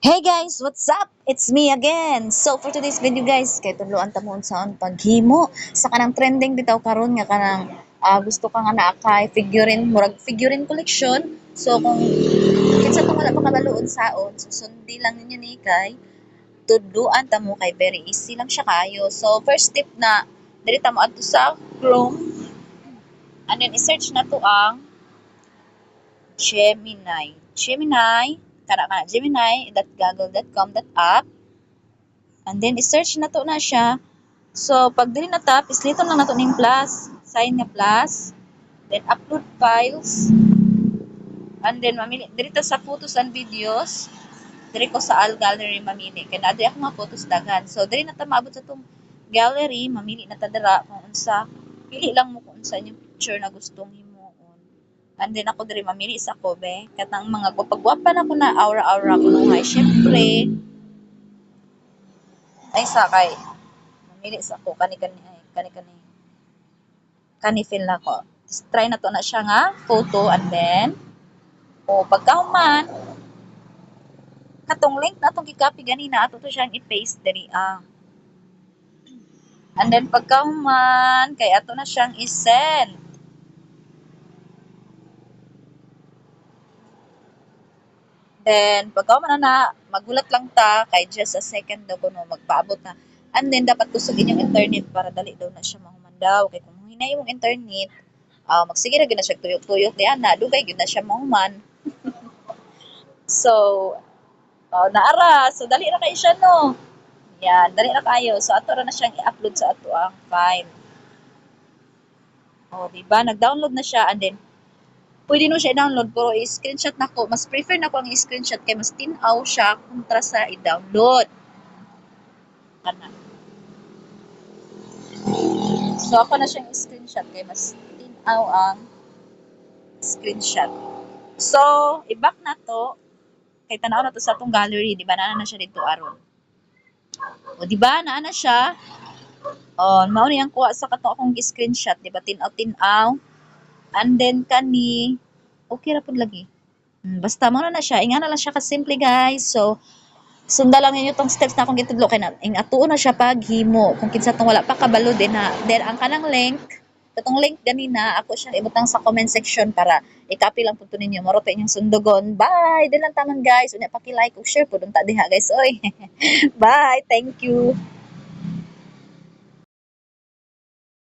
Hey guys, what's up? It's me again. So for today's video, guys, kay tudloan ta mo unsaon paghimo sa kanang trending bitaw karon nga kanang gusto ka nga naa kay figurine, murag figurine collection. So kung kinsa tong wala pa kabalo unsaon, so sundi lang ninyo ni kay tudloan ta mo kay very easy lang siya kaayo. So first step na diri ta mo adto sa Chrome and then i-search na to ang Gemini. Gemini kana kana gemini.google.com.app and then i-search na to na siya. So pag diri na ta, pisliton lang nato ning plus sign nga plus, then upload files, and then mamili diri ta sa photos and videos. Diri ko sa all gallery mamili kay naa diri ako mga photos daghan. So diri na ta maabot sa atong gallery, mamili na ta dira kung unsa, pili lang mo kung unsa inyong picture na gustong himuon. And then ako diri mamili sa ko be katang mga gwapa-gwapa na ko na aura-aura ko hay, syempre ay sa kay mamili sa ko kani kani ay kani kani kani feel na ko. Try na to na siya nga photo and then o pagkahuman, katong link na atong gi-copy ganina, ato to siyang i-paste diri ah. And then pagkahuman kay ato na siyang i-send. Then, pagkahuman na, magulat lang ta, kay just a second daw kuno magpaabot na. And then, dapat kusog inyong internet para dali daw na siya mahuman daw. Kay kung hinay imong internet, magsige ra gyud na siya tuyok-tuyok di ana, dugay gyud na siya mahuman. So, naara. So, dali ra kayo siya, no? Yan, dali ra kayo. So, ato ra na siyang i-upload sa ato ang file. O, di ba? Nag-download na siya and then pwede no siya i-download pero i-screenshot na ko. Mas prefer na ko ang i-screenshot kay mas tin-aw siya kontra sa i-download. Kana. So ako na siyang i-screenshot kay mas tin-aw ang screenshot. So, i-back na to kay tan-aw na to sa atong gallery, di ba? Naa na siya dito aron. O, di ba? Naa na siya. O, mao ni ang kuha sa katong akong gi-screenshot, di ba? Tin-aw tin-aw. And then kani okay ra pud lagi. Basta mao na na siya. Ingana lang siya ka simple, guys. So sunda lang ninyo tong steps na akong gitudlo kay na ing atuon na siya paghimo. Kung kinsa tong wala pa kabalo din ha. Then ang kanang link, katong link ganina, ako siyang ibutang sa comment section para i-copy lang pud to ninyo. Mao ra to inyong sundugon. Bye. Dili lang taman, guys. Unya paki-like ug share pud unta diha, guys. Oy. Bye. Thank you.